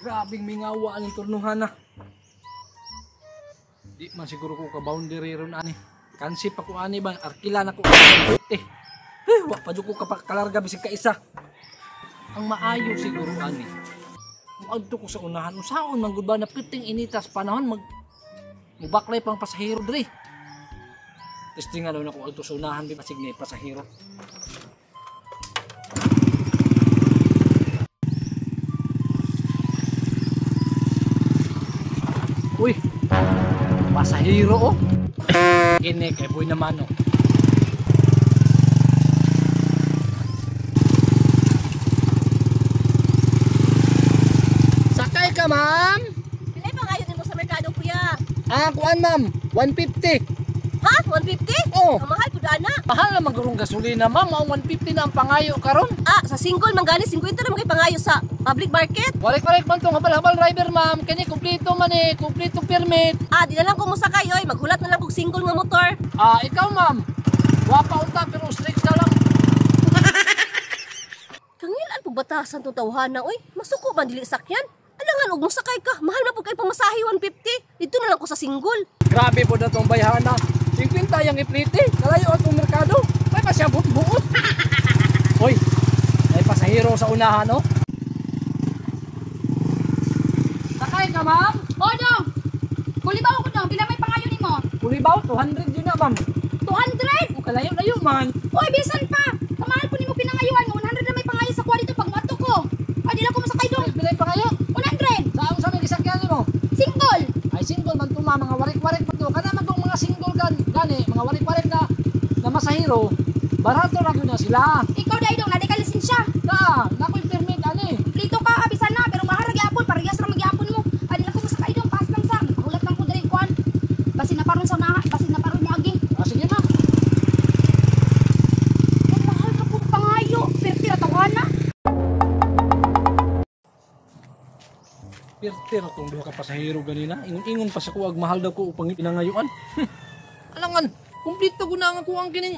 Grabing mingawa ang turnuhan na. Di man siguro ko ka boundary ron ani. Kansi pa ko ani ba arkila na ko. Eh, wa pa jud ko kalarga bisag kaisa. Ang maayo siguro ani. Muadto ko sa unahan usaon man gud ba na piting initas panahon mag mubaklay pang pasahero diri. Testingan daw na ko adto sa unahan bi pasig ni pasahero. Uy, pasahero oh. Kini kay boy naman oh. Sakay ka, ma'am? Pilay pa ngayon mo sa merkado, kuya? Ah, kuan ma'am, 150. Ha? 150? Oo. Ang mahal po dana. Mahal na magurong gasolina, ma'am. Ang 150 na ang pangayo karon. Ah, sa single man gani 50 ra man kay pangayo sa public market. Warik-warik man tong habal-habal driver, ma'am. Kani kumpleto man eh, kumpleto permit. Ah, di na lang ko mosakay oy, maghulat na lang kog single nga motor. Ah, ikaw ma'am. Wapa unta pero strict na lang. Kangilan pug batasan tong tawhana oy. Masuko man dili sakyan. Alangan og mosakay ka, mahal na pug kay pamasahe 150. Dito na lang ko sa single. Grabe po na tong bayhana. 50 yang iplite. Kalayo atong merkado. May pa siya buot-buot. Hoy, may pasahero sa unahan, no? Sakay ka, ma'am? O, dong! Kulibaw ko, dong. Pila may pangayo nimo? Kulibaw, 200 yun na, ma'am. 200? O, kalayo-layo, man. Uy, bisan pa! Kamahal po nimo pinangayuan. 100 na may pangayo sa kuha dito pag mato ko. Ay, di lang ko masakay, dong. Pila yung pangayo? 100! Saan sa may gisakyan nimo? Single! Ay, single man tuma, mga warik-warik pa to. Kana man tong mga single gani, mga warik-warik na masahero, barato ra gyud na sila. Ikaw dai dong, nadi ka lisensya. Na, nakoy permit ani. Plito ka, abisan na, pero mahal ra gyapon, parehas ra magyapon mo. Ay, di lang ko masakay, dong. Pass lang sa. Hulat lang ko diri kuan. Basin na paron sa unahan, basin na paron mo agi. Ah, sige ma'am. Ang mahal ka po pangayo. Perti ra tawana. Pirti ra tong duha ka pasahero ganina. Ingon-ingon pa sa kuag mahal daw ko upang pinangayuan. Alangan, kumpleto ko na ang kuang kining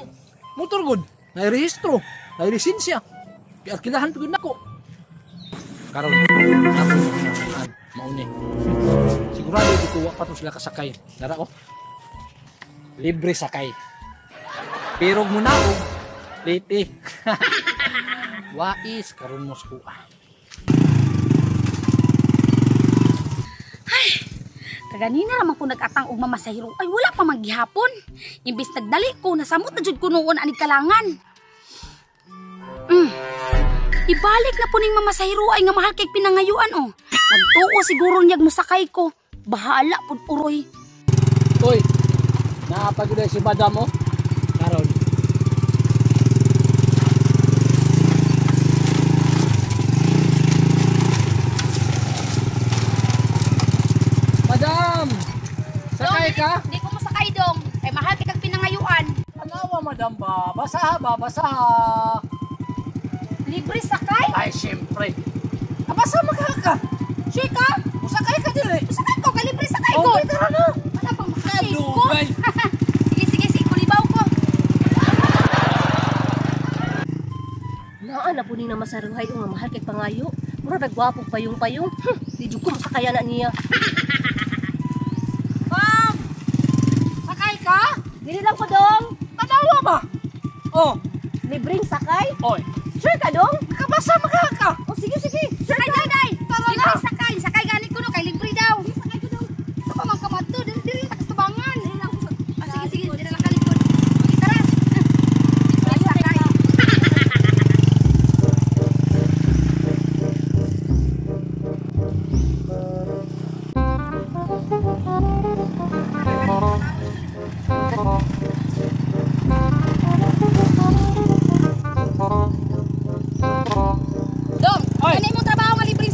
motor god. Nairehistro, nailisensya. Giarkilahan pa gud nako. Karon, ako na mauni. Sigurado di ko wa pa to sila kasakay. Dara oh. Libre sakay. Pero muna og plate. Wais karon mo sa kuha. Kaganina raman ko nag-atang og mamasahero ay wala pa maghihapon. Imbis nagdali ko, nasamot na jud ko noon anig kalangan. Ibalik na po ning mamasahero ay nga mahal kay pinangayuan oh. Nagtuo siguro niyag mosakay ko. Bahala pud uroy. Oy, naapagod si madam oh. Karon. Madam! Sakay ka? Di ko mosakay dong. Kay mahal kay kag pinangayuan. Anawa madam ba? Basaha ba? Basaha. Libre sakay? Ay, siyempre. Abasa magka ka. Sure ka? Musakay ka dili. Musakay ko, kay libre sakay ko. Okay, tara na. Wala pang makasave ko. Kadugay. Sige, sige, sige. Kulibaw ko. Naa na po ni na masaruhay o nga mahal kay pangayo. Mura nagwapo payong-payong. Di jud ko masakaya na niya. Ma'am! Sakay ka? Dili lang ko, dong. Tanawa ba? Oh. Libreng sakay? Oy. Sure ka, dong? Kabasa magka ka. Oh, sige, sige. Sure Sakay, ka. day, day. Tara Libre na. sakay. Sakay gani ko no, kay libre daw. Sakay ko, dong. Sa pa man kamadto, dili dili ta kastubangan. Dili lang ko sa... Ah, sige, sige, dili lang kalikod. Okay, tara. Libre sakay. Dong, Oy. ano imong trabaho nga libre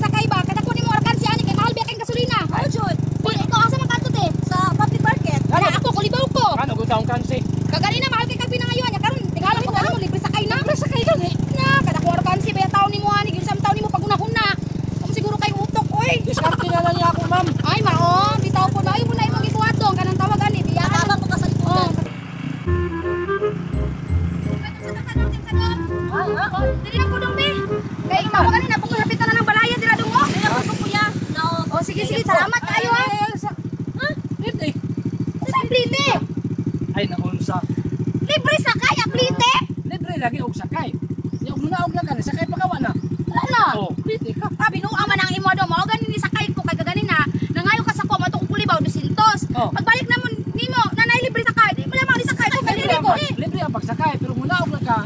pagsakay, pero munaog na ka.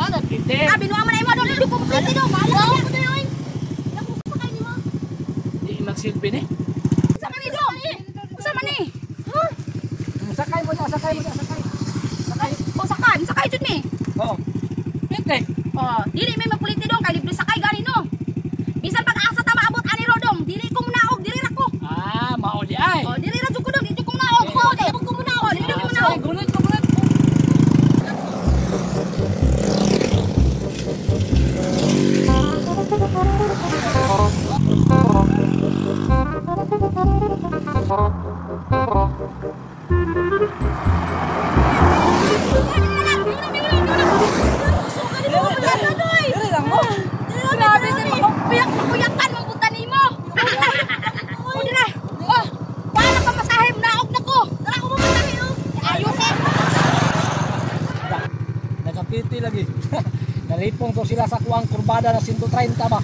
Ana, pite. Ah, binuha man na imo dong. Dili ko mapuliti dong. Mahal Wow, na. ko na oy. Dili ko sakay nimo. Di magsilbi ni. Unsa man ni dong? Unsa man ni? Ha? Sakay mo na, sakay mo na, sakay. Sakay. O sakay, sakay jud mi. Oh. Pite. Oh, dili may mapuliti dong kay libre sakay gani no. Bisan pag-asa ta maabot ani ro dong, dili ko munaog, dili ra ko. Ah, mauli ay. Oh, dili ra jud ko dong, dili jud ko munaog. Oh, dili ko munaog, dili ko munaog. Sakay, gulit ko, gulit. Dili lang mo. Grabe sa makuyak, makuyakan mong buta nimo. O dira. Oh, paano ka masahe naog na ko? Dara ko mamasahe oh. Ayos eh. Nakapiti lagi. Nalipong to sila sa kuwang kurbada na 130 ba.